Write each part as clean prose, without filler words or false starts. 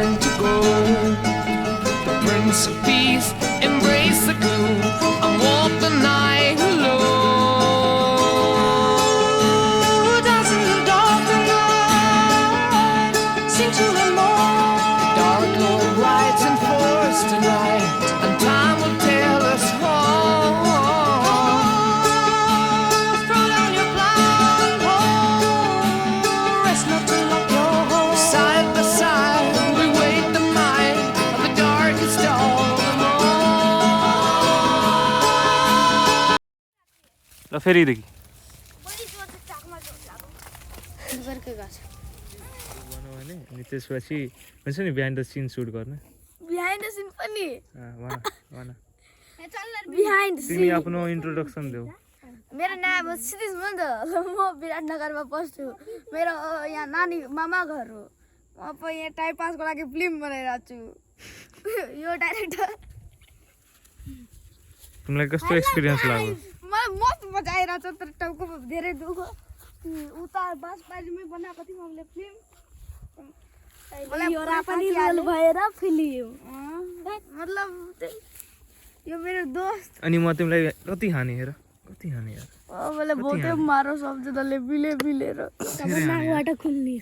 turn to gold. The Prince of Peace embrace the gloom and walk the night alone. Dancing in the dark of night, sing to him more. The Dark Lord rides in forest tonight, and time will tell us all. Throw down your blindfold, rest not to lock your hole. Side by side, we wait the night of the darkest dawn of them all. ल फेरि देखि भनौँ भने अनि त्यसपछि हुन्छ नि behind the scene suit गर्ने बिहाइन्ड द सिन पनि भन भन बिहाइन्ड तिमी आफ्नो इन्ट्रोडक्सन देऊ मेरो नाम सिद्धिस हो नि त म विराटनगरमा बस्छु मेरो यहाँ नानी मामा घर हो म पनि यहाँ टाइम पासको लागि फिल्म बनाइरहेको छु यो डाइरेक्टर तिमीलाई कस्तो एक्सपिरियन्स लाग्यो मलाई मस्त मजा आइरहेको छ तर टाउको धेरै दुःख उता बाँसबारीमै बनाएको थियौँ हामीले फिल्म भएर फिल्म मतलब यो मेरो दोस्त अनि म तिमीलाई कति हाने हेर कति हाने यार मैले बहुतै मारो सबजनाले बिलेर नाकबाट खुल्ने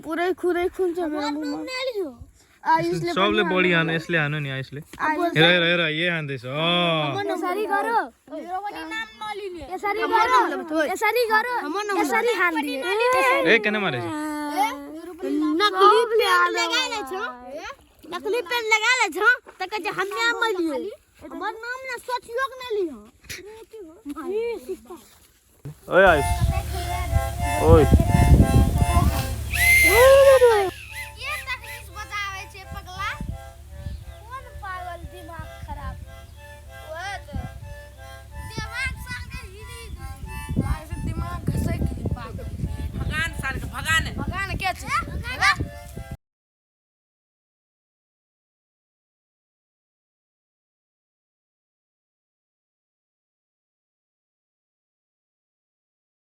पुरै खुरै खुल्छ मेरो मुखमा सबले बढी हानु यसले हानु नि यसले हेर हेर हेर ये हान्दैछ यसरी गरो यसरी गरो यसरी गरो यसरी हान्दिए ए किन मारेछ नकली पेन लगाले छ नकली पेन लगाले छ त कहे हम नाम लियो हमर नाम ना सोचियो न लियो ओए आइस ओए